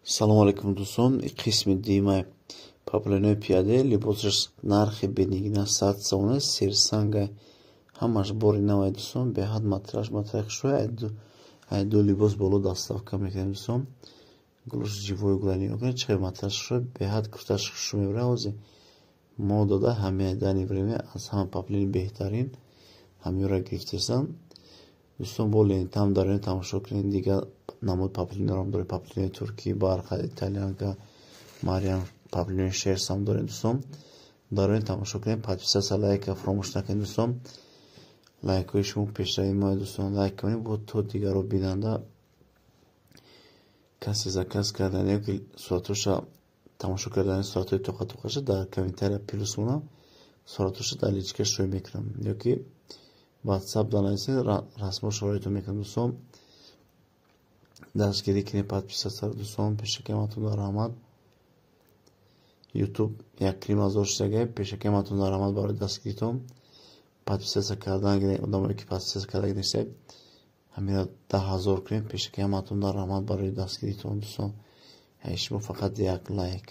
Салому алейкум, дӯстон. Қисми дуюмаи паблинои пиёда. Либосаш нархи бенигина 100 сомона, серсангай, ҳамаш бори навай, дӯстон. Беҳад матраш матрай хушрӯй. Ай ду либос боло доставка мекунем, дӯстон. Гулош живой гула, нигоҳ кунед, чӣ қадр матраш хушрӯй, беҳад курташ хушрӯ мебарад. Ҳозир мо дода ҳамаи данный время аз ҳама паблини беҳтарин ҳамёра гирифтесам, дӯстон. Бо лентам дароен, тамошо кунед. Дигар намуд паблинорам дорем: паблинои туркӣ, бархат, итальянка, мариам, паблинои шерстам дорем, дӯстон. Дароен, тамошо кунед. Подписаться, лайка фаромӯш накунед, дӯстон. Лайкҳои шумо пешравии моя, дӯстон. Лайк кунед, бо то дигарро бинанда. Касе заказ кардани ё ки суратоша тамошо кардани, суратҳои тоқа тоқаша дар комментария плюс монам, суратоша дар личка шӯй мекунам ё ки Ватсап данависед, расмошо роитон мекунам. Дӯстон, дастгирӣ кунед, подписаться, дӯстон. Пешакаматон раҳмат. Ютуб 1,5 ҳазор шудагай. Пешакаматон раҳмат барои дастгиритон. Подписаться кардан, одамое ки подписаться карда нестед, ҳамира 10 000 кунед. Пешакаматон раҳмат барои дастгиритон, дӯстон. Шумо фақат як лайк.